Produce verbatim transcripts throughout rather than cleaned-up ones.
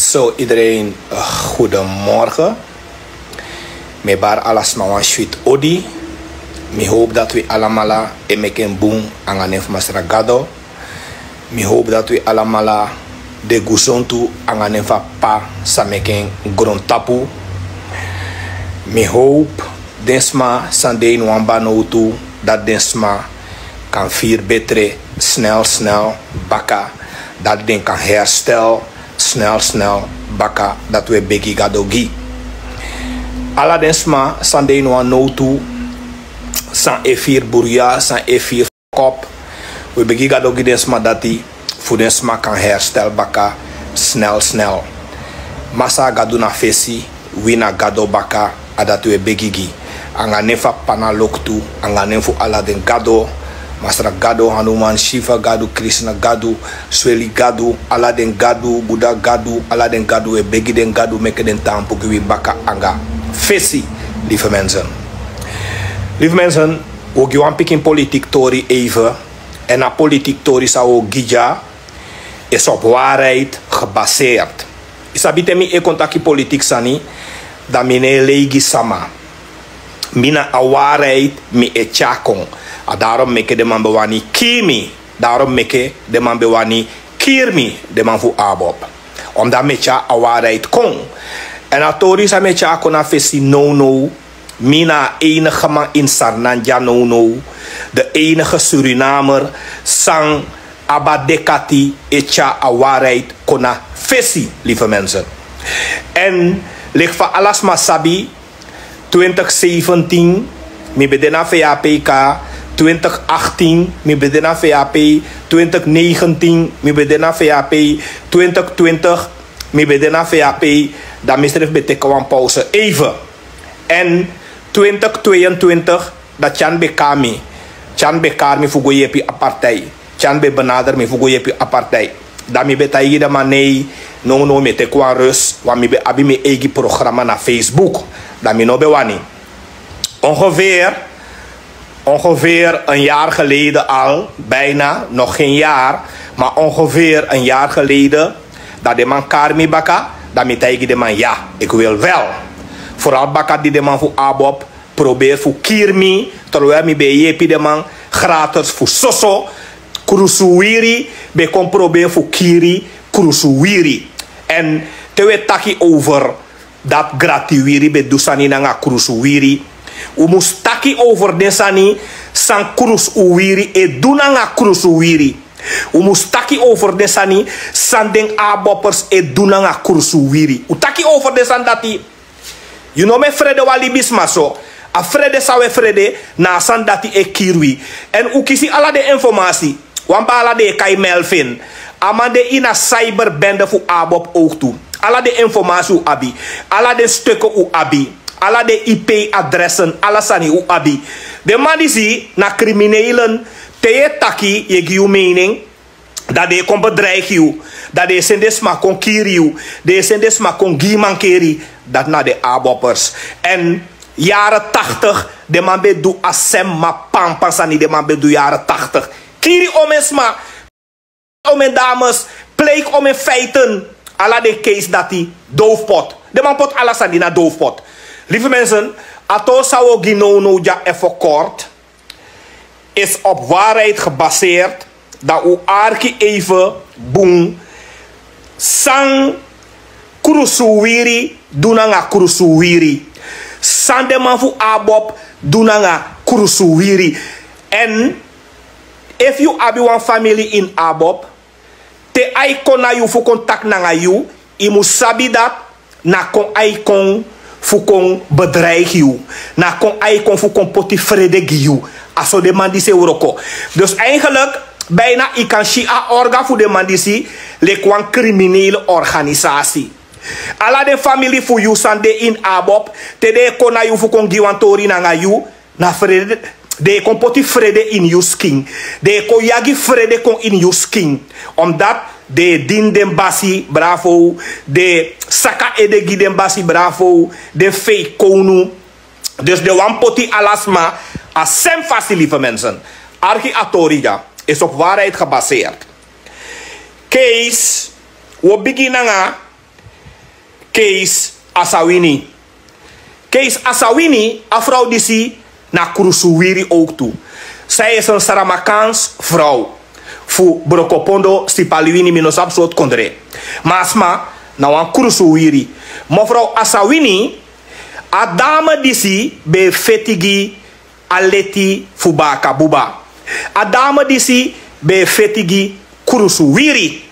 So iedereen, eh, goedemorgen. Mi e bari ala sma wan switi odi. Mi hoop dati wi alamala e meki en bun nanga nen fu Masra Gado. Mi hoop dati wi alamala de gusontu nanga nen fu a P'pa san meki en grontapu. Mi hoop den sma san de ini wan banowtu, dati den sma kan firi betre snel snel baka, dati den kan herstel snel snel baka, dati wi e begi Gado gi. Ala den sma san de ini wan nowtu, san e firi bruya, san e firi kop, wi e begi Gado gi den sma dati, fu den sma kan herstel baka snel snel. Masra Gado na fesi, wi na Gado baka, a dati wi e begi gi. Nanga nen fu a P'pa na loktu, nanga nen fu ala den Gado, Masra Gado, Hanuman, Shiva Gado, Krishna Gado, Sweli Gado, ala den Gado, Buddha Gado, ala den Gado, wi e begi den Gado meki den taampu gi wi baka nanga fesi, lieve mensen. Lieve mensen, wi o gi wan pikin politiek tori even. En a politiek tori san wi o gi dya is op waarheid gebaseerd. Yu sabi te mi e kon taki politiek sani, dan mi no e lei gi sama. Mi na a waarheid mi e tyari kon. A daarom meki den man ben wani kii mi. Daarom meki den man ben wani kiri mi, den man fu ABOP. Omdat mi e tyari a waarheid kon. En a tori san mi e tyari kon na fesi nownow, mi na a enige man ini Sranan dya nownow, de enige Surinamer san abi a dek'ati e tyari a waarheid kon na fesi, lieve mensen. En leki fa ala sma sabi, twintig zeventien mi ben de na VHP, ka twintig achttien mi ben de na VHP, twintig negentien mi ben de na VHP, twintig twintig mi ben de na VHP, dan misrefi ben teki wan pauze even. En twintig tweeëntwintig, dan Tyan ben kari mi. Tyan ben kari mi fu go yepi a partij. Tyan ben benader mi fu go yepi a partij. Dan mi ben taigi den man nei, nownow mi e teki wan rust, want mi ben abi mi eigi programma na Facebook. Dan mi no ben wani. Ongeveer, ongeveer een jaar geleden al, bijna, nog geen jaar, maar ongeveer een jaar geleden, dan den man kari mi baka, dan mi taigi den man: "Ja, ik wil wel." Vooral baka di den man fu ABOP proberi fu kiri mi, terwijl mi ben e yepi den man gratis fu soso, krusuwiri ben kon proberi fu kiri krusuwiri. En te wi e taki over dati, gratiwiri ben du sani nanga krusuwiri. Wi mus taki over den sani san krusuwiri e du nanga krusuwiri. Wi mus taki over den sani san den ABOPers e du nanga krusuwiri. Wi taki over den sani dati. Yu no mu e frede wan libisma so. A frede san wi e frede na a sani dati e kiri wi. En wi kisi ala den informasi. Wan baala den e kai Melvin. A man de ini a cyberbende fu ABOP ook tu. Ala den informasi wi abi. Ala den stukken wi abi. Ala den IP-adressen. Ala sani wi abi. Den man disi na criminelen. Te yu e taki, yu e gi yu mening, dan den e kon bedreig yu, dan den e seni den sma kon kiri yu, den e seni den sma kon gi yu mankeri. Dati na den ABOPers. En jaren tachtig, den man ben du a semma pampan sani, den man ben du jaren tachtig. Kiri omeni sma, omeni dames, pleeg omeni feiten. Ala den case dati, doofpot. Den man poti ala sani na doofpot. Lieve mensen, a tori san wi o gi nownow dya, even kort, is op waarheid gebaseerd, dan wi arki even bun san krusuwiri du nanga krusuwiri. San den man fu ABOP du nanga krusuwiri. En efu yu abi wan famili ini ABOP, te a e kon na yu fu kon taki nanga yu, yu mus sabi dati na kon a e kon fu kon bedreig yu. Na kon a e kon fu kon poti frede gi yu. A so den man disi e wroko. Dus eigenlijk, bijna yu kan si a orga fu den man disi leki wan criminele organisasi. Ala den famili fu yu san de ini ABOP, te den e kon na yu fu kon gi wan tori nanga yu, na frede, den e kon poti frede ini yu skin. Den e kon yagi frede kon ini yu skin. Omdat den e dini den basi bravo, den e saka ede gi den basi bravo, den fake kownu. Dus den wani poti ala sma a sem fasi, lieve mensen. Arki a tori dya, is op waarheid gebaseerd. Kees, wi o bigin nanga Keis Asawini. Keis Asawini, a frow disi na krusuwiri owktu. San esi en sramakans frow fu brokopondo sipaliwini, mi no sabi sortu kondre. Ma a sma na wan krusuwiri. Mofrow Asawini, a dame disi ben e feti gi a leti fu bakabuba. A dame disi ben e feti gi krusuwiri.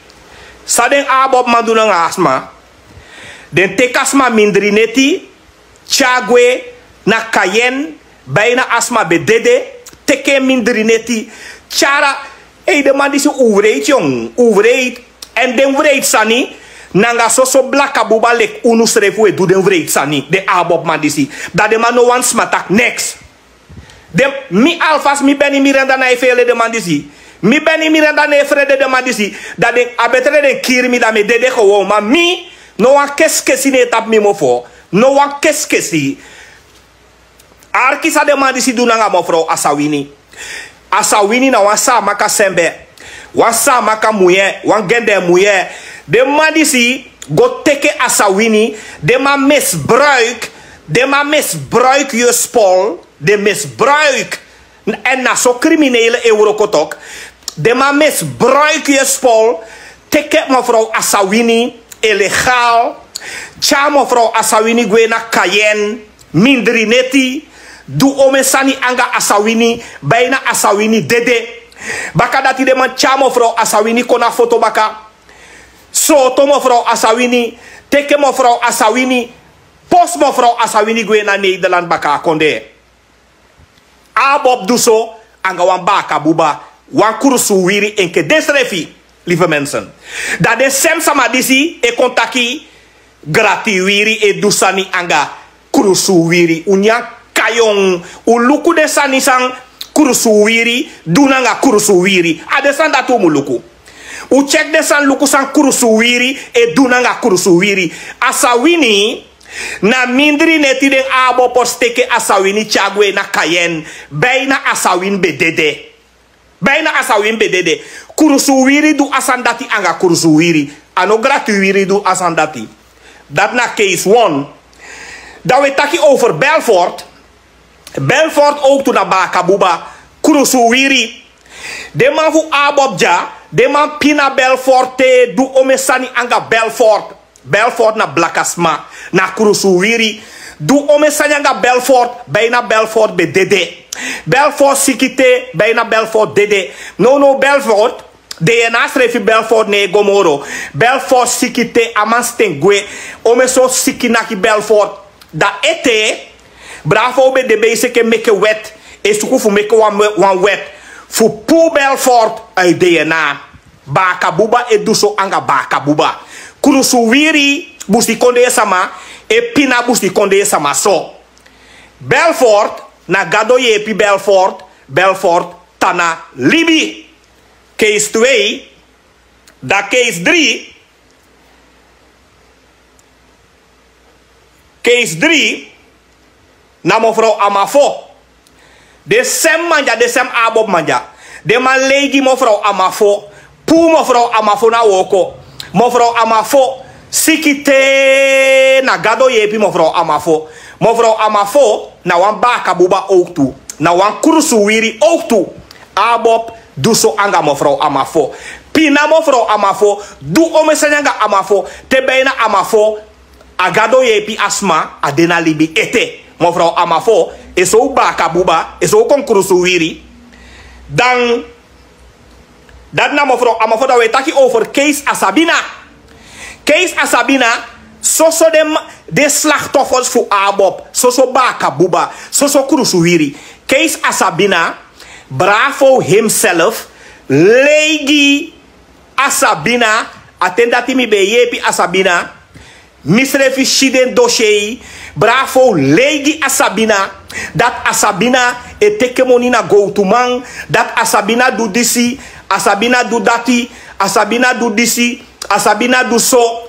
San den abobman du nanga a sma? Den teki a sma mindri neti, tyari gwe na Kayen, bijna a sma ben dede, teki en mindri neti, tyari a... Ei, den man disi un wreiti, yon, un wreiti. Èn den wreiti sani, nanga soso blakabuba leki unu srefi un e du den wreiti sani, den abobman disi. Dan den man no wani sma taki neks. Den, mi alfasi, mi Beni Mirenda no e fele den man disi. Mi Beni Mirenda no e frede den man disi. Dan den, a betre den kiri mi, dan mi e dede gewoon. Ma mi no wani keskesi no e tapu mi mofo. No wani keskesi. Arki san den man disi du nanga mofrow Asawini. Asawini na wan Saamaka sembe, wan Saamaka muye, wan gende muye. Den man disi go teke Asawini, den man misbruik, den man misbruik yu spol, den misbruik. Èn na so kriminele e wroko tok. Den man misbruik yu spol, teke mofrow Asawini ilegal, tyari mofrow Asawini gwe na Kayen, mindri neti, du onmen sani anga Asawini, bijna Asawini dede. Bakadati den man tyari mofrow Asawini kon na foto baka, sooto mofrow Asawini, teke mofrow Asawini, posi mofrow Asawini gwe na Nederland baka a kondee. Abob du so anga wan bakabuba, wan krusuwiri enke densrefi, lieve mensen. Dan den sem sama disi e kon taki gratuwiri e du sani anga krusuwiri. Un nyan kayon, un luku den sani san krusuwiri du nanga krusuwiri. A den sani dati un mu luku. Un tyeki den sani luku san krusuwiri e du nanga krusuwiri. Asawini, na mindri neti den abob teke Asawini tyari gwe na Kayen. Bijna Asawini ben dede. Bijna Asawini ben dede. Krusuwiri du a sani dati anga krusuwiri. A no gratuwiri du a sani dati. Dati na keis wan. Dan un e taki over Belfort. Belfort owktu na bakabuba, krusuwiri. Den man fu abob dya, den man pina Belfort te, du onmen sani anga Belfort. Belfort na blaka sma, na krusuwiri. Du onmen sani anga Belfort, bijna Belfort ben dede. Belfort siki te, bijna Belfort dede. Nownow Belfort, DNA srefi Belfort no e go moro. Belfort siki te, a man sten gwe. Onmen sortu siki naki Belfort. Dan ete, Bravo ben de bezig e meke wet, e suku fu meke wan, wan wet fu puu Belfort uit DNA. Bakabuba e du so anga bakabuba. Krusuwiri, busikondee sama, e pina busikondee sama so. Belfort, na Gado yepi Belfort, Belfort tan na libi. Keis twee, dan keis dri, keis dri, na mofrow Amafo. Den sem man dya, den sem abob man dya. Den man lei gi mofrow Amafo, puu mofrow Amafo na woko. Mofrow Amafo siki te, na Gado yepi mofrow Amafo. Mofrow Amafo na wan bakabuba owktu, na wan krusuwiri owktu. Abob du so anga mofrow Amafo. Pina mofrow Amafo, du onmen sani anga Amafo, te bijna Amafo, a Gado yepi a sma, a de na libi ete. Mofrow Amafo, e so bakabuba, e so kon krusuwiri. Dan, dati na mofrow Amafo, dan un e taki over keis Asabina. Keis Asabina, soso den, den slachtoffers fu abob, soso bakabuba, soso krusuwiri. Keis Asabina, Bravo himself lei gi Asabina, a ten dati mi ben e yepi Asabina, mi srefi si den dosiyei. Bravo lei gi Asabina, dati Asabina e teke moni na gowtuman, dati Asabina du disi, Asabina du dati, Asabina du disi, Asabina du so,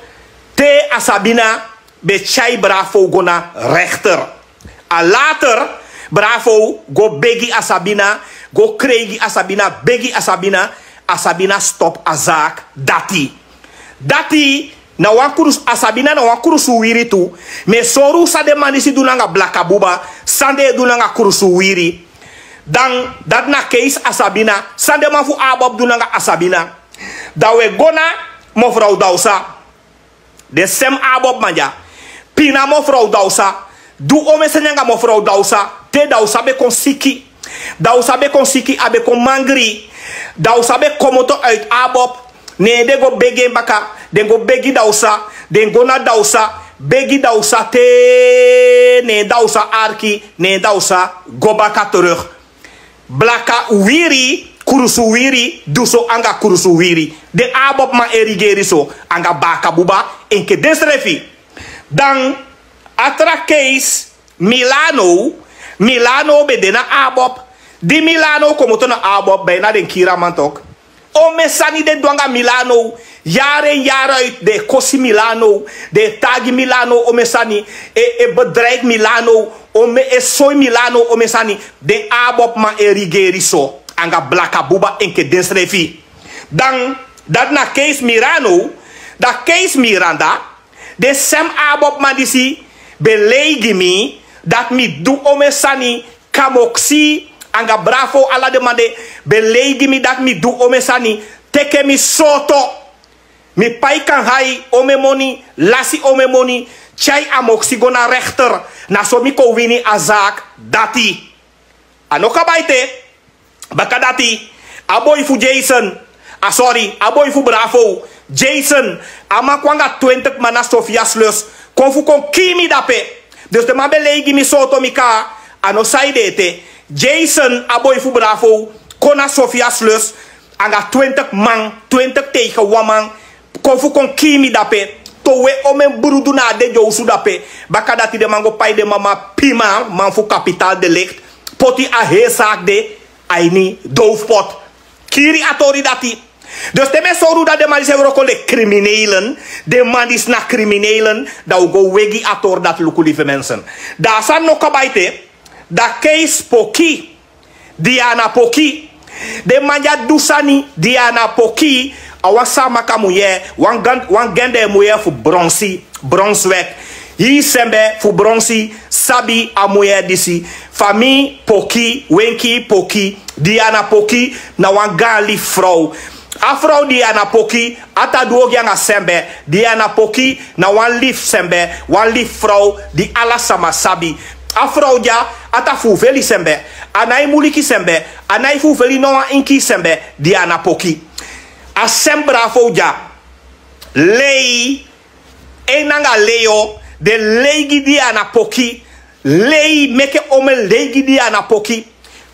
te Asabina ben tyai Bravo go na rechter. A later, Bravo go begi Asabina, go krei gi Asabina, begi Asabina, Asabina stop a zaak dati. Dati Na wan krusu a sabina na wan krusu wiri tu. Mi e sori un san den man disi du nanga blaka buba, san den e du nanga krusu wiri. Dan dati na keisi a sabina, san den man fu abob du nanga a sabina. Dan un e go na mofrow dawsa. Den sem abob man dya pina mofrow dawsa. Du omen sani anga mofrow dawsa. Te dawsa be kon siki. Dawsa be kon siki, a be kon mangri. Dawsa be komoto uit abob. Ne den go begi en baka. Den go begi dawsa. Den go na dawsa, begi dawsa te ne dawsa arki, ne dawsa go baka terug. Blaka wiri, krusu wiri du so anga krusu wiri. Den abob man e rigeri so anga baka buba enke densrefi. Dan a tra keisi milano. Milano be de na abob. Di milano komoto na abob, ben na den kiri a man tok. Omen sani den du anga milano. Yari en yari uit den e kosi milano. Den e tagi milano omen sani. E e bedreigi milano. Omen e soi milano omen sani. Den abob man e rigeri so anga blaka buba enke densrefi. Dan dati na keisi milano. Dan keisi miranda. Den sem abob man disi be lei gi mi dati mi du omen sani. Kamoksi anga bravo ala den man de be lei gi mi dati mi du omen sani. Teke mi soto. Mi pai kan hai omen moni, lasi omen moni, tyai a moksi go na rekter. Na so mi kon wini a zak dati. A no kaba ete. Baka dati a boi fu jason, a sori, a boi fu bravo, jason, a man kon anga twintik man na sofia slus kon fu kon kii mi dape. Dus den man ben lei gi mi sooto mi kaa. A no sai de ete. Jason a boi fu bravo kon na sofia slus anga twintik man, twintik tegen wan man, kon fu kon kii mi dape. Towe omen brudu na a dede osu dape. Baka dati den man go pai den mama pima man fu kapital de likt, poti a heri saki de a ini dowfpot. Kiri a tori dati. Dus te mi e sori un dati den man disi e wroko leki kriminelen, den man disi na kriminelen, dan un go wegi a tori dati luku lifi mensen. Dan a sani no kaba ete. Dan keisi poki, diana poki. Den man di a du sani, diana poki, a wan samaka muye, wan gende muye fu bronsi, bronswek. Hii sembe fu bronsi sabi a muye disi. Fa mi poki, wenki poki, diana poki na wan gaan lifi frow. A frow diana poki, a ta du ogii anga sembe. Diana poki na wan lifi sembe, wan lifi frow di ala sama sabi. A frow dya a ta fufeli sembe. A nai muliki sembe. A nai fufeli no wan inkii sembe. Diana poki. A sem bravo dya lei. Ei nanga lei o. Den lei gi diana poki. Lei meke omen lei gi diana poki.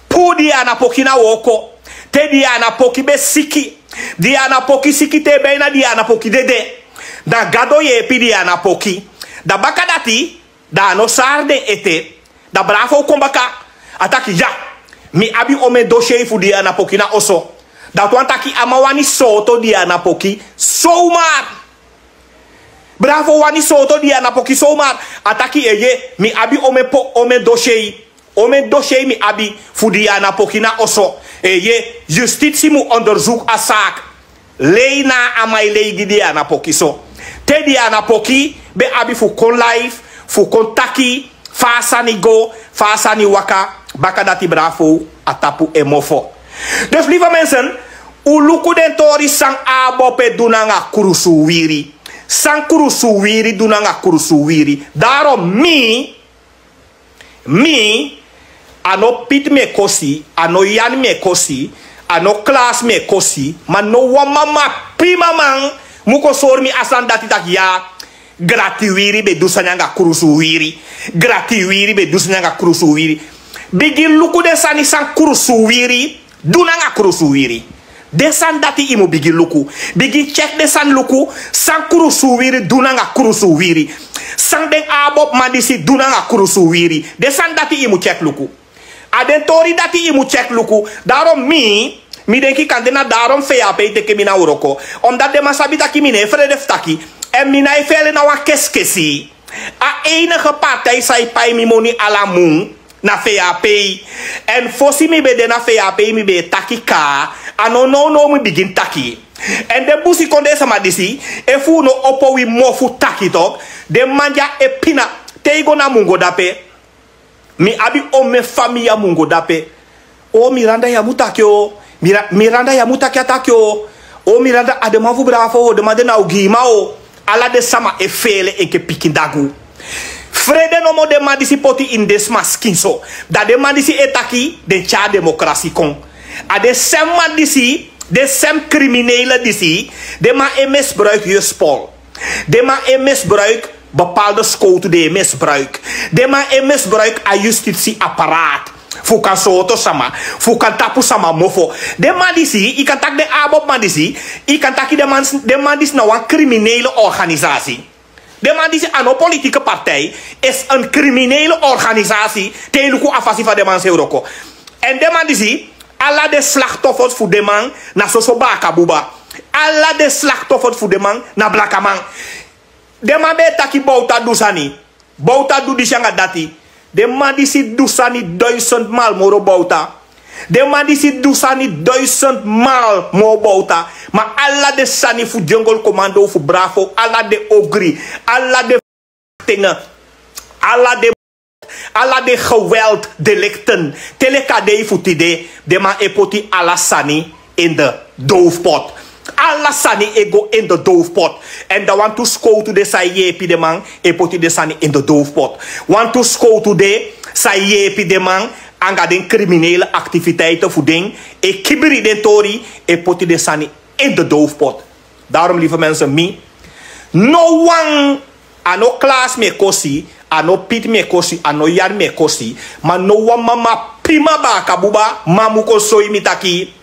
Puu diana poki na wooko. Te diana poki be siki. Diana poki siki te beina diana poki dede. Dan gado yeepi diana poki. Dan baka dati, dan a no sari den ete. Dan bravo kon baka. A taki ya, mi abi omen dosei fu diana poki na oso. Dati wani taki a man wani sooto diana poki sowmar. Bravo wani sooto diana poki sowmar. A taki eye, mi abi omen po omen dosei. Omen dosei mi abi fu diana poki na oso. Eye, yustitsi mu ondersuku a saki. Lei na a man e lei gi diana poki so. Te diana poki ben abi fu kon laif, fu kon taki fa a sani go, fa a sani waka. Baka dati bravo a tapu en mofo. Dus lifi a mensen, un luku den tori san a abob e du nanga krusu wiri. San krusu wiri du nanga krusu wiri. Darom mi, mi, a no piti mi e kosi, a no yani mi e kosi, a no klasi mi e kosi. Ma no wan mama pima man mu kon sori mi a sani dati taki ya. Grati wiri ben du sani anga krusu wiri. Grati wiri ben du sani anga krusu wiri. Bigin luku den sani san krusu wiri du nanga krusu wiri. Den sani dati yu mu bigin luku. Bigin tyeki den sani luku. San krusu wiri du nanga krusu wiri. San den abob man disi du nanga krusu wiri. Den sani dati yu mu tyeki luku. A den tori dati yu mu tyeki luku. Darom mi, mi denki kan de na darom feya pe yu teke mi na wroko. Omdati den man sabi taki mi no e frede fu taki. Èn mi no e fele na wan keskesi. A einige partij san e pai mi moni ala mun na feya pe. Èn fosi mi ben de na feya pe mi ben e taki kaa. A no nownow mi bigin taki. Èn den busikondee sama disi, efu un no opo wi mofu taki tok, den man dya e pina. Te i go na Mungo dape, mi abi omen famii a Mungo dape. O Miranda, ya mu taki o. Mira- Miranda, ya mu taki a taki o. O Miranda, a den man fu Bravo o, den man de na ogii man o. Ala den sama e feele enke pikin dagu. Frede nomo den man disi poti ini den sma skin so. Da den man disi e taki den tyari demokrasi kon. A den sem man disi, den sem kriminele disi, den man e misbruik Juspol. Den man e misbruik bepaalde skowtu, den e misbruik. Den man e misbruik a justitieapparaat fu kan sooto sama, fu kan tapu sama mofo. Den man disi, i kan taki den abob man disi, i kan taki den man, den man disi na wan kriminele organisasi. Den man disi a no politieke partij, is een criminele organisatie. Te i luku a fasi fa den man sei wroko. Èn den man disi, ala den slachtoffers fu den man na soso baakabuba. Ala den slachtoffers fu den man na blakaman. Den man ben e taki Bouta du sani. Bouta du disi anga dati. Den man disi du sani duizendmaal moro Bouta. Den man disi du sani duizendmaal moro Bouta. Ma ala den sani fu Jungle Commando, fu Bravo, ala den ogri, ala den tenge, ala den, ala den gewelddelicten, te leki a dei fu tide, den man e poti ala sani in de doofpot. Ala sani e go in de doofpot. Èn dan wantu skowtu de san e yeepi den man, e poti den sani in de doofpot. Wantu skowtu de san e yeepi den man anga den kriminele activiteiten fu den, e kibri den tori, e poti den sani in de doofpot. Daarom, lieve mensen, mi, no wan, a no Klaas mi e kosi, a no Piet mi e kosi, a no Jan mi e kosi, ma no wan mama pima baakabuba man mu kon soi mi taki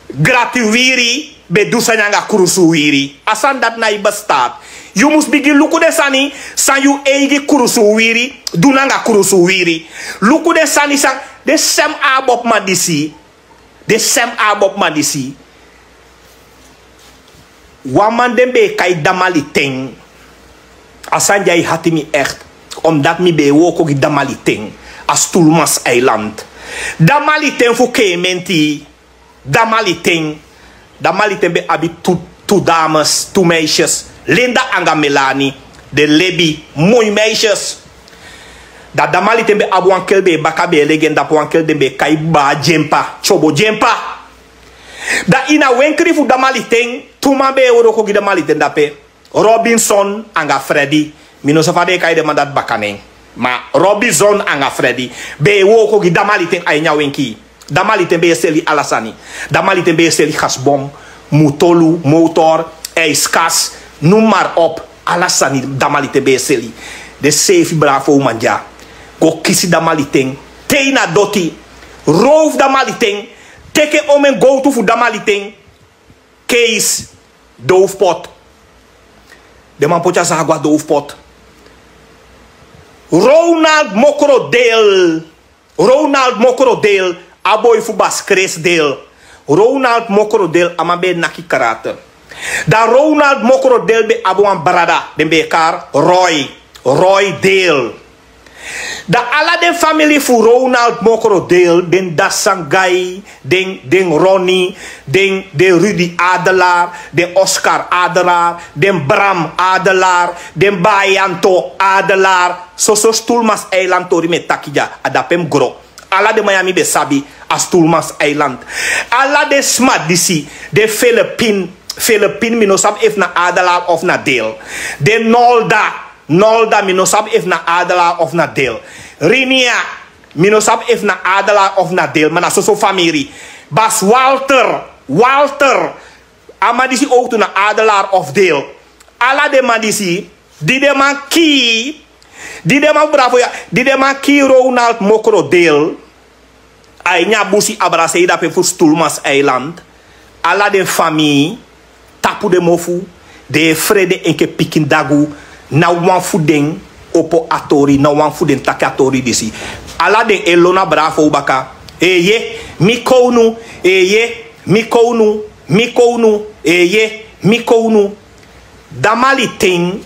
Gratiwiri ben du sani anga Krusuwiri. A sani dati nái bestaat. Yu mus bigin luku den sani san yu eigi Krusuwiri du nanga Krusuwiri. Luku den sani san, den sem abob man disi. Den sem abob man disi. Wan man den ben e kai Damaliten. A sani dya e hati mi echt. Omdat mi ben e wooko gi Damaliten a Stoelmanseiland. Damaliten fu Keementi. Damaliten. Damaliten ben abi tu, tu dames, tu meisjes. Linda anga Melani. Den lebi, moi meisjes. Da Damaliten ben abi wan kel ben e baka, ben e legi en dapu, wan kel den ben e kai Baa Dyempa, Tyobo Dyempa. Da ini a wenkri fu Damaliten, tu man ben e wroko gi Damaliten dape. Robinson anga Freddy. Mi no sabi fa den e kai den man dati baka nen. Ma Robinson anga Freddy ben e wooko gi Damaliten a ini a wenki. Damaliten ben e seli ala sani. Damaliten ben e seli gasbom, mutolu, motor, ijskas, noem maar op. Ala sani Damaliten ben e seli. Den seefi Bravo uman dya go kisi Damaliten te ini a doti. Roof Damaliten. Teke omen gowtu fu Damaliten. Kees, doofpot. Den man poti a zaak go na doofpot. Ronald Mokrodeel. Ronald Mokrodeel, a boi fu Bas Kresdeel. Ronald Mokrodeel, a man ben e naki karate. Da Ronald Mokrodeel ben abi wan brada, den ben e kari Roy. Roy Deel. Da ala den famili fu Ronald Mokrodeel, den Dasangai, den, den Ronnie, den, den Rudy Adelaar, den Oscar Adelaar, den Bram Adelaar, den Bayanto Adelaar. Soso Stoelmanseiland tori mi e taki dya, a dape mi gro. Ala den man ya mi ben sabi a Stoelmanseiland. Ala den sma disi, den Filipin, Filipin, mi no sabi efu na Adelaar of na Deel. Den Nolda, Nolda, mi no sabi efu na Adelaar of na Deel. Rinia, mi no sabi efu na Adelaar of na Deel, ma na soso famiri. Bas Walter, Walter, a man disi owktu na Adelaar of Deel. Ala den man disi, di den man kii, di den man, Bravo ya, di den man kii Ronald Mokrodeel, a ini a busi Abrasei dape fu Stoelmanseiland, ala den famii tapu den mofu, den e frede enke pikin dagu, ná wan fu den opo a tori, ná wan fu den taki a tori disi. Ala den e lon na Bravo baka. Eeye, mi kownu, eeye, mi kownu, mi kownu, eeye, mi kownu. Damaliten,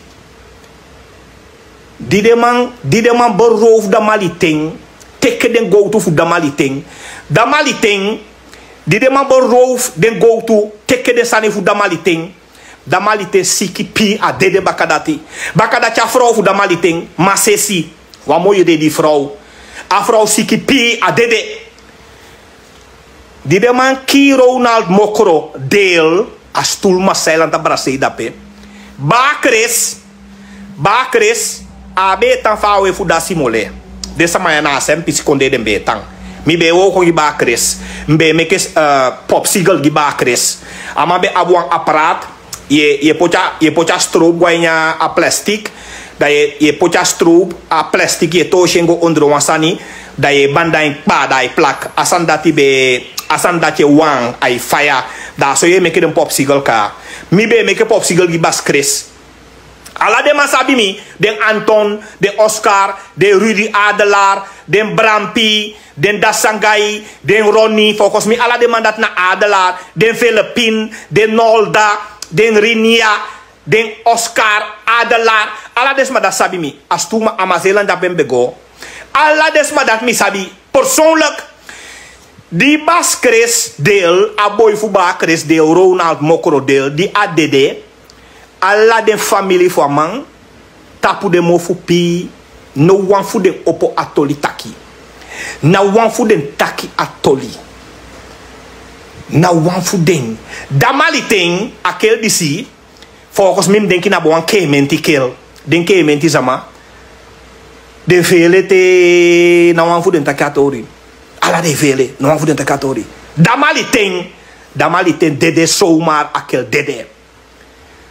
di den man, di den man beroof Damaliten, teke den gowtu fu Damaliten. Damaliten, Di den man bo rowfu den gowtu, teke den sani fu damaliten. Damaliten siki pii, a dede bakadati. Bakadati a frow fu damaliten, masesi, wan moi yu dedi frow. A frow siki pii, a dede. Di den man kii Ronald Mokro Deel, a stulman san e lanti a Brasei dape. Baa Kres, Baa Kres, a ben e tan fa a we fu dasi mole. Den sama ya na a sen pisi kondee den ben e tan. Mi ben e wooko gi Baa Kres. Mi ben e meke, eh, popsigel gi Baa Kres. A man ben abi wan apparaat. Yu e, yu e poti a, yu e poti a stroop go a ini a plastik. Dan yu e, yu e poti a stroop, a plastik, yu e toosi en go ondro wan sani. Dan yu e banda en kpa, dan a e plak. A sani dati ben, a sani dati e wan, a e faya. Dan a so yu e meke den popsigel kaa. Mi ben e meke popsigel gi Baa Kres. Ala den man sabi mi, den Anton, den Oscar, den Rudy Adelaar, den Brampi, den Dasangai, den Ronnie. Volgens mi ala den man dati na Adelaar, den Filipin, den Nolda, den Rinia, den Oscar Adelaar. Ala den sma dati sabi mi. A stuma a Maselan dape mi ben go. Ala den sma dati mi sabi persoonlijk. Di Baa Kres Deel, a boi fu Baa Kres Deel, Ronald Mokro Deel, di a dede, ala den famili fu a man tapu den mofu pii, no wan fu den opo a toli taki. Na wan fu den taki a toli. Na wan fu den. Damaliten, a kel disi, volgens mi mi denki na bo wan keementi kel. Den keementi sama, den feele te, na wan fu den taki a tori. Ala den feele, na wan fu den taki a tori. Damaliten, Damaliten dede zomaar, a kel dede.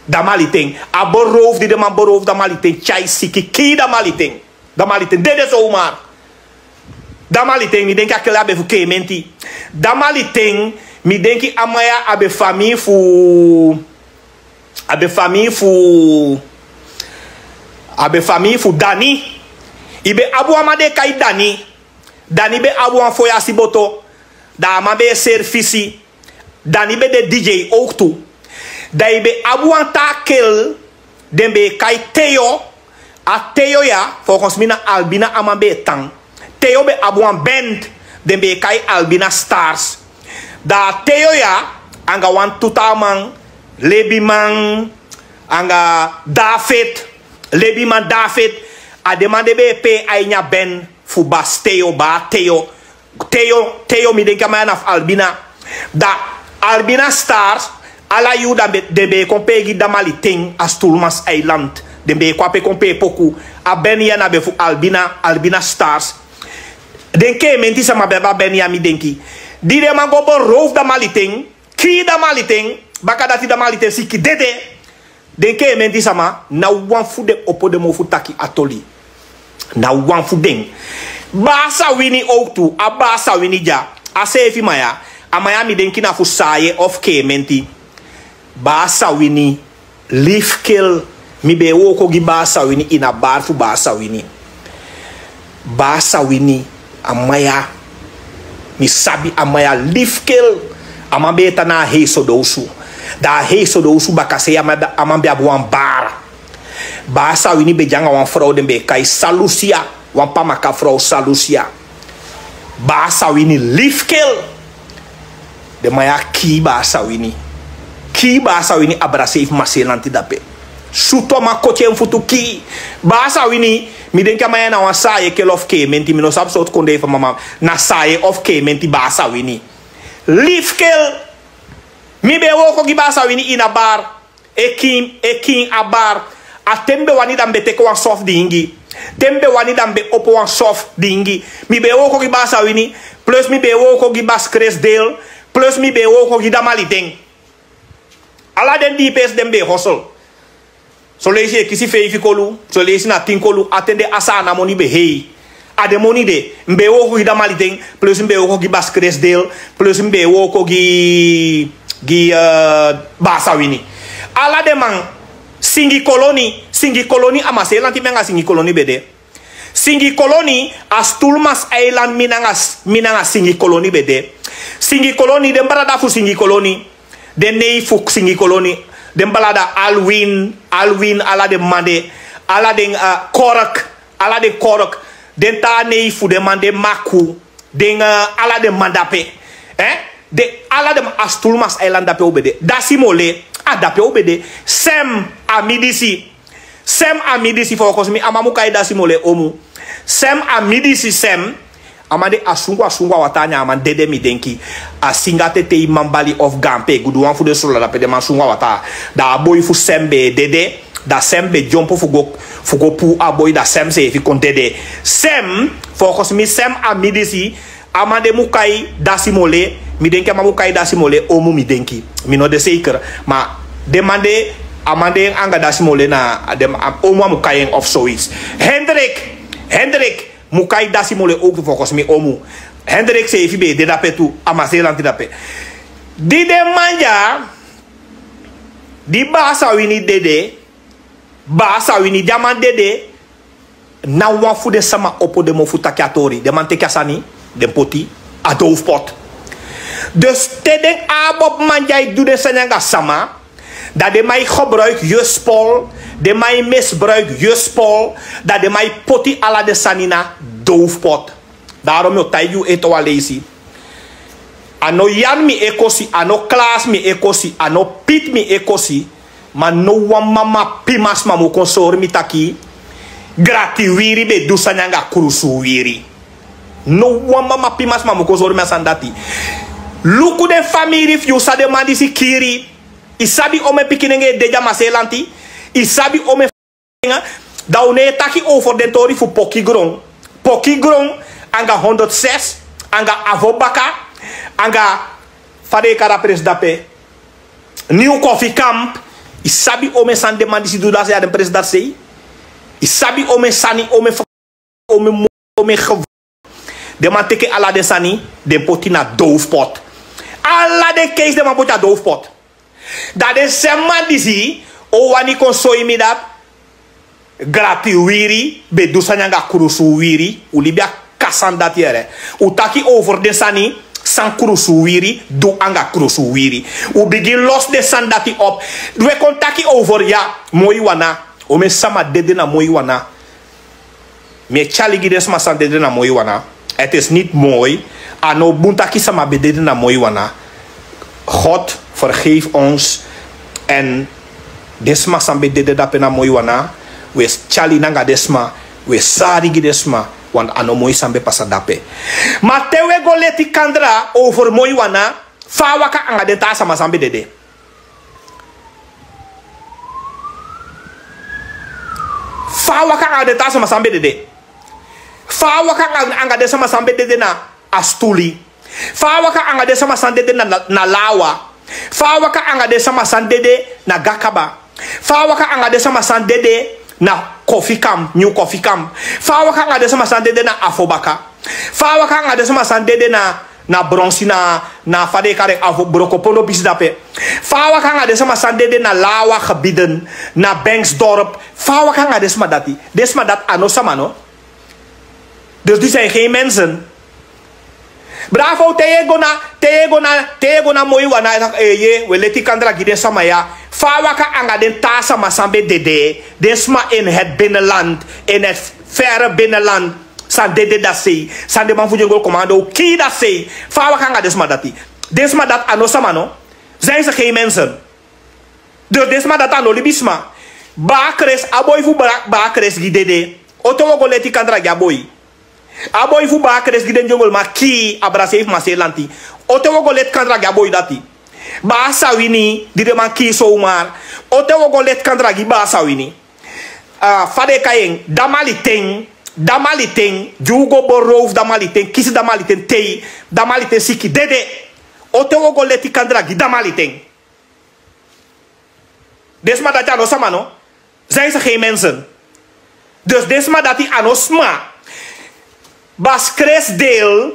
Damaliten, a bo rowfu, di den man bo rowfu Damaliten, tyai siki, kii Damaliten. Damaliten dede zomaar. Damaliten, mi denki a kel a ben fu keementi. Damaliten, mi denki a man ya a ben famii fu, a ben famii fu, a ben famii fu Dani. I ben abi wan man den e kai Dani. Dani ben abi wan foyasi boto. Dan a man ben e servisi. Dani ben de DJ owktu. Dan i ben abi wan taa kel, den ben e kai Theo. A Theo ya, volgens mi na Albina a man ben e tan. Theo ben abi wan band, den ben e kai Albina Stars. Dan a Theo ya, anga wan tu taa man, Lebiman, anga David, Lebiman David, a den man den ben e pee a ini a band fu Bas Theo, Baa Theo. Theo, Theo, mi denki a man ya na fu Albina. Dan Albina Stars, ala yuu dan be, den ben e kon pee gi Damaliten a Stulmans Eiland. Den ben e kon ape kon pee poku. A band ya na ben fu Albina, Albina Stars. Den keementi sama ben abi a band ya mi denki. Di den man go bo rowfu Damaliten, kii Damaliten, bakadati Damaliten siki dede. Den keementi sama, na wan fu den opo den mofu taki a toli. Na wan fu den. Baa Sawini owktu, a Baa Sawini dya, a seefi man ya, a man ya mi denki na fu Saaye of keementi. Baa Sawini, lifi kel, mi ben e wooko gi Baa Sawini ini a bar fu Baa Sawini. Baa Sawini, a man ya, mi sabi a man ya, lifi kel. A man ben e tan na a hei Sodowsu. Dan a hei Sodowsu bakasei a man, a man ben abi wan bar. Baa Sawini ben de anga wan frow den ben e kai Salusia, wan Pamaka frow Salusia. Baa Sawini, lifi kel. Den man ya kii Baa Sawini. Kii Baa Sawini a Brasei fu Maselanti dape. Sutu a man, koti en futu, kii. Baa Sawini, mi denki a man ya na wan Saaye kel of keementi, mi no sabi sortu kondee fu a man, ma na Saaye of keementi Baa Sawini. Lifi kel. Mi ben e wooko gi Baa Sawini ini a bar. E kiin, e kiin a bar. A ten mi ben wani dan mi ben teke wan sofu diingi. Ten mi ben wani dan mi ben opo wan sofu diingi. Mi ben e wooko gi Baa Sawini, plus mi ben e wooko gi Bas Kres Deel, plus mi ben e wooko gi Damaliten. Ala den dii peesi den mi ben e hosel. Son leisi e kisi feifi kolu, son leisi na tin kolu, a ten de a Saanan moni ben hei. A den moni de, mi ben e wooko gi Damaliten, plus mi ben e wooko gi Bas Kres Deel, plus mi ben e wooko gi, gi, eh, Baa Sawini. Ala den man, Singi Koloni, Singi Koloni a Maselanti mi anga Singi Koloni ben de. Singi Koloni, a Stulmans Eiland mi nanga, mi nanga Singi Koloni ben de. Singi Koloni, den brada fu Singi Koloni, den nei fu Singi Koloni, den brada Alwin, Alwin, ala den man de, ala den, eh, Kork, ala den Kork, den taa nei fu den man, den Maku, den, eh, ala den man dape. Eh? Den ala den man a stulmas eiland dape un ben de. Dasi mole, a dape un ben de. Sem a mi disi. Sem a mi disi, fokosi mi a man mu kai dasi mole omu. Sem a mi disi, sem. A man de a sungu a sungu a wata nyan, a man dede mi denki. A singa te tei man bali of gampe gudu wan fu den sula dape den man sungu a wata. Da a boi fu sem ben dede. Da sem ben dyompo fu go fu go puu a boi, da sem seefi kon dede. Sem, fokosi mi sem a mi disi. A man de mu kai dasi mole. Mi denki a man mu kai dasi mole omu, mi denki. Mi no de seiker. Ma den man de, a man de anga dasi mole na den omu a mu kai en of soits. Hendrik, Hendrik mu kai dasi mole owktu, fokosi mi omu. Hendrik seefi ben e de dape tu, a maselanti dape. Di den man dya, di Baa Sawini dede, Baa Sawini di a man dede, na wan fu den sama opo den mofu taki a tori. Den man teki a sani, den poti a dowfpot. Dus te den abob man di a e du den sani anga sama, da den man e gebruik yuspol, den man e misbruik yuspol, da den man e poti ala den sani na dowfpot. Daarom mi o taigi yu ete wan leisi. A no Yan mi e kosi, a no Klaas mi e kosi, a no Piet mi e kosi. Ma no wan mama pima sma mu kon sori mi taki grati wiri ben du sani anga krusu wiri. No wan mama pima sma mu kon sori mi a sani dati. Luku den famiri fu yu san den man disi kiri. I sabi omen pikinenge e dede a maselanti. I sabi omen. Da un no e taki over den tori fu poki gron. Poki gron anga honderd zes, anga Avobaka, anga fa den e kari a presi dape, Nieuw Koffiekamp. I sabi omen sani den man disi du dati sei, a den presi dati sei. I sabi omen sani, omen fa-, omen mo-, omen gevo-, den man teki ala den sani, den poti na dowfpot. Ala den keisi den man poti a dowfpot. Da den sem man disi o wani kon soi mi dati grati wiri ben du sani anga krusu wiri. Un libi a kasan dati yere. Un taki over den sani san krusu wiri du anga krusu wiri. Un bigin los den sani dati op. We kon taki over ya, Moiwana. Omen sama dede na Moiwana. Mi e tyali gi den sma san dede na Moiwana. Het is niet mooi. A no bun taki sama ben dede na Moiwana. God, vergeef ons. En den sma san ben dede dape na Moiwana, we tyali nanga den sma, we sari gi den sma, want a no moi san ben pasa dape. Ma te we go leti kandra over Moiwana, fa a waka anga den taa sama san ben dede? Fa a waka anga den taa sama san ben dede? Fa a waka anga, anga den sama san ben dede na Astuli? Fa a waka anga den sama san dede na, na, na Lawa? Fa a waka anga den sama san dede na Gakaba? Fa a waka anga den sama san dede na Kofikam, New Kofikam? Fa a waka anga den sama san dede na Afobaka? Fa a waka anga den sama san dede na, na Bronsi, na, na fa den e kari en, Afo, Brokopondo pisi dape? Fa a waka anga den sama san dede na Lawa gebieden, na Bengtsdorp? Fa a waka anga den sama dati? Den sama dati a no sama, no? Dus die zijn geen mensen. Bravo, te yu e go na, te yu e go na, te yu e go na Moiwana, e taki, eh, ye, we leti kandra gi den sama ya. Fa a waka anga den taa sama san ben dede, den sma in het binnenland, in het verre binnenland, san dede dati sei, san den man fu Jungle Commando kii dati sei? Fa a waka anga den sma dati? Den sma dati a no sama, no? Zijn ze geen mensen? Dus den sma dati a no libisma. Baa Kres, a boi fu Baa, Baa Kres gi dede. Ote wo go leti kandra gi a boi? A boi fu Baa Kres gi den dyongoleman kii, a brasei fu Maselanti. Ote wo go leti kandra gi a boi dati? Baa Sawini, di den man kii sowmar. Ote wo go leti kandra gi Baa Sawini? Ah, fa den e kai en, Damaliten, Damaliten, di un go beroof Damaliten, kisi Damaliten tei, Damaliten siki dede. Ote wo go leti kandra gi Damaliten? Den sma dati a no sama, no? Zijn ze geen mensen? Dus den sma dati a no sma. Bas Kresdeel,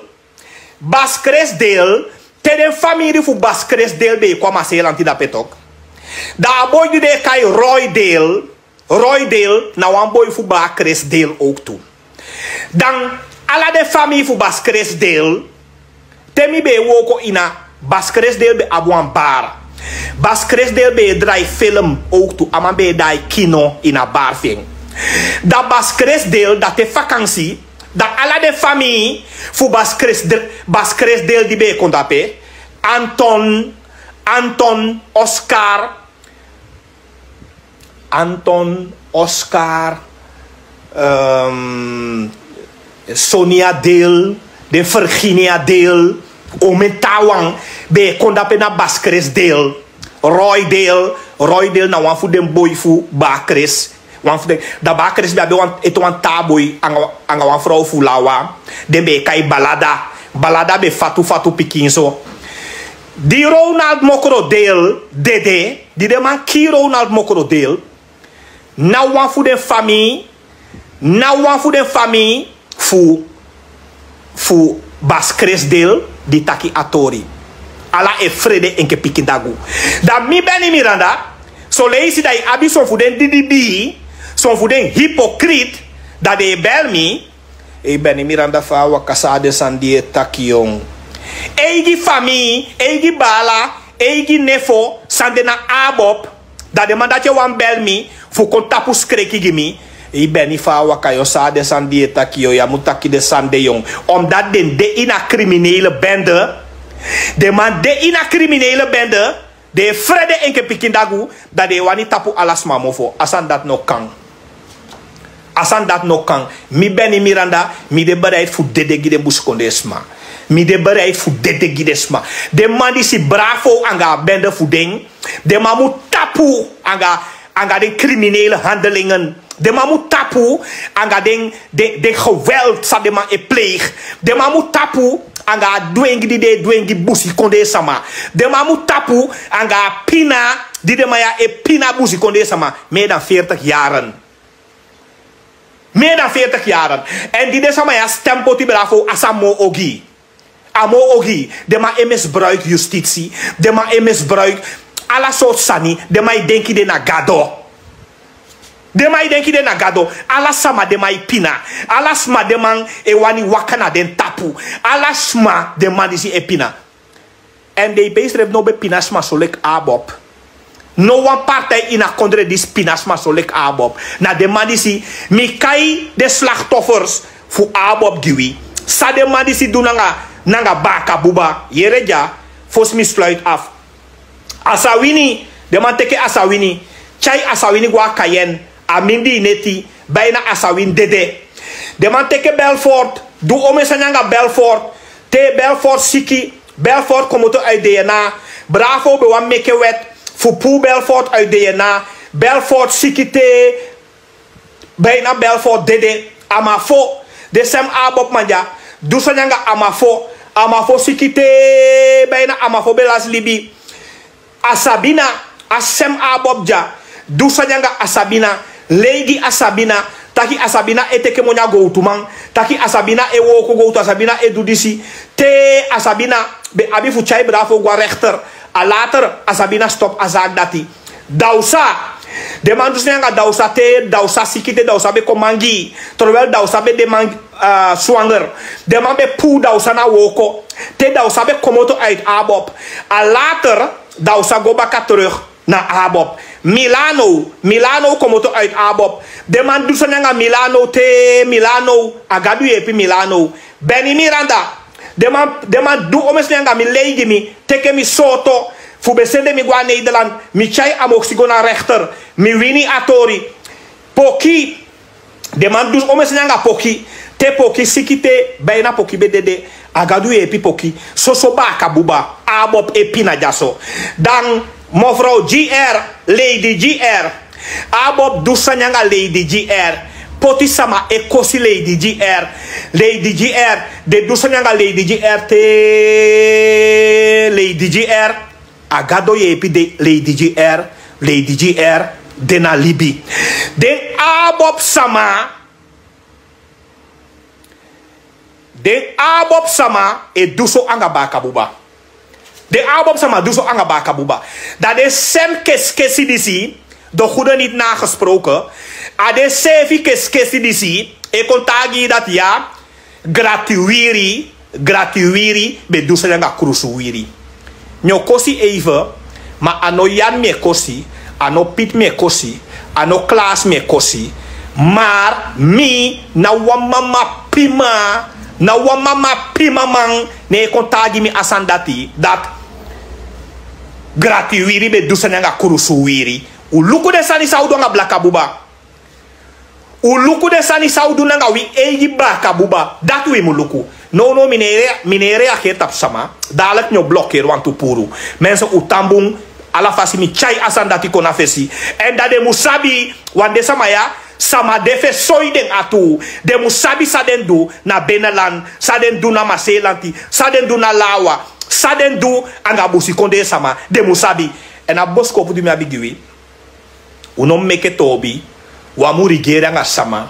Bas Kresdeel, te den famiri fu Bas Kresdeel ben e kon a Maselanti dape tok. Dan a boi di den e kai Roydeel, Roydeel na wan boi fu Baa Kresdeel owktu. Dan ala den famii fu Bas Kresdeel, te mi ben e wooko ini a, Bas Kresdeel ben abi wan bar. Bas Kresdeel ben e drai film owktu, a man ben e drai kino ini a bar fi en. Dan Bas Kresdeel, dan te fakansi, dan ala den famii fu Bas Kresdeel, Bas Kresdeel di ben e kon dape, Anton, Anton, Oscar, Anton, Oscar, ehm, Sonia Deel, den Virginia Deel, omen taawan ben e kon dape na Baskres Deel, Roy Deel, Roy Deel na wan fu den boi fu Bakres. Wan fu den, da Bakres ben abi wan, ete wan taa boi anga, anga wan frow fu lawa, den ben e kai Balada. Balada ben fatu fatu pikin so. Di Ronald Mokrodeel dede, di den man kii Ronald Mokrodeel, na wan fu den famii, na wan fu den famii fu, fu Baskres Deel di taki a tori. Ala e frede enke pikin dagu. Da mi Benny Miranda, son leisi da i abi son fu den didibii, son fu den hipokrit, da den e bel mi, ei Benny Miranda, fa a waka, san na den sani di i e taki, yon. Eigi famii, eigi baala, eigi nefo san de na ABOP, da den man dati e wani bel mi fu kon tapu skreki gi mi. Ei Benny, fa a waka, yon, san na den sani di i e taki, yon. Ya mu taki den sani de, yon. Omdat den de ini a kriminele bende. Den man de ini a kriminele bende. Den e frede enke pikin dagu, da den e wani tapu ala sma mofo. A sani dati no kan. A sani dati no kan. Mi Benny Miranda, mi de bereid fu dede gi den busikondee sma. Mi de bereid fu dede gi den sma. Den man disi Bravo anga a bende fu den, den man mu tapu anga, anga den kriminele handelingen. Den man mu tapu anga den, den, den geweld san den man e pleeg. Den man mu tapu anga a dwengi di den e dwengi busikondee sama. Den man mu tapu anga a pina di den man ya e pina busikondee sama. Meer dan veertig jaren. Meer dan veertig jaren. En di den sama ya stem poti Bravo, a sani moo ogii. A moo ogii. Den man e misbruik justisi. Den man e misbruik ala sortu sani. Den man e denki den na gado. Den man e denki den na gado. Ala sama den man e pina. Ala sma den man e wani waka na den tapu. Ala sma den man disi e pina. En den e pei srefi no ben pina sma so leki ABOP. No wan partij ini a kondre disi pina sma so leki ABOP. Na den man disi, mi kai den slachtoffers fu ABOP gi wi. San den man disi du nanga, nanga Baka Buba. Yere dya, fosi mi sluit af. Asawini, den man teke Asawini, tyai Asawini go na Cayenne, a mindii neti, bijna Asawini dede. Den man teke Belfort, du omeni sani anga Belfort, te Belfort siki, Belfort komoto uit DNA. Bravo ben wani meke wet fu puu Belfort uit DNA. Belfort siki te, bijna Belfort dede. Amafo, den sem ABOP man dya, du sani anga Amafo. Amafo siki te, bijna Amafo ben lasi libi. Asabina, a sem ABOP dya, du sani anga Asabina, lei gi Asabina, taki Asabina e teke moni a gowtuman, taki Asabina e wooko gowtu, Asabina e du disi. Te Asabina ben abi fu tyai Bravo go na rechter. A later Asabina stop a zaak dati. Dawsa. Den man du sani anga Dawsa te Dawsa siki, te Dawsa ben kon mangii. Terwijl Dawsa ben de man, ah, swanger. Den man ben puu Dawsa na wooko. Te Dawsa ben komoto uit ABOP. A later Dawsa go baka terug na ABOP. Milano, Milano komoto uit ABOP. Den man du sani anga Milano te Milano, a Gadu yeepi Milano. Benny Miranda, den man, den man du omeni sani anga mi, lei gi mi, teke mi sooto, fu ben sende mi go na Nederland, mi tyai a moksi go na rechter, mi wini a tori. Poki, den man du omeni sani anga Poki, te Poki siki te, bijna Poki ben dede, a Gadu yeepi Poki, soso Baka Buba, ABOP e pina dyaso. Dan, mevrouw G R, Lady G R, ABOP du sani anga Lady G R. Poti sama e kosi Lady G R. Lady G R, den du sani anga Lady G R te Lady G R, a Gado yeepi den, Lady G R, Lady G R de na libi. Den ABOP sama, den ABOP sama e du so anga Baka Buba. Den ABOP sama du so anga Baka Buba. Dan den sem keskesi disi, de goede niet nagesproken, a den seefi keskesi disi e kon taigi yu dati ya, grati wiri, grati wiri ben du sani anga krusu wiri. Mi o kosi even, ma a no Jan mi e kosi, a no Piet mi e kosi, a no Klaas mi e kosi, maar mi na wan mama pima, na wan mama pimaman, ne e kon taigi mi a sani dati, dati Grati wiri ben du sani anga krusu wiri. Un luku den sani san un du anga blaka buba. Un luku den sani san un du nanga wi eigi blaka buba. Dati wi mu luku. Nownow mi no e reageri tapu sama. Dalek mi o blokeri wantu puru. Mense, un tan bun. Ala fasi mi tyai a sani dati kon na fesi. Èn dan den mu sabi, wan den sama ya, sama de fu e soi den atu. Den mu sabi san den du na benelan, san den du na maselanti, san den du na lawa, san den du anga busikondee sama. Den mu sabi. Èn a boskopu di mi abi gi wi. Un no meke toobi. Un á mu rigeri anga sama.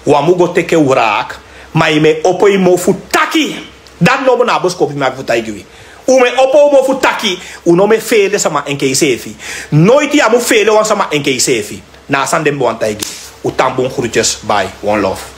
Un á mu go teke wraak. Ma yu mu e opo yu mofu taki. Dati nomo na a boskopu mi abi fu taigi wi. Un mu e opo un mofu taki. Un no mu e feele sama enke yuseefi. Noiti yu á mu feele wan sama enke yuseefi. Na a sani de mi be wani taigi wi. Un tan bun, groetjes, bye, one love.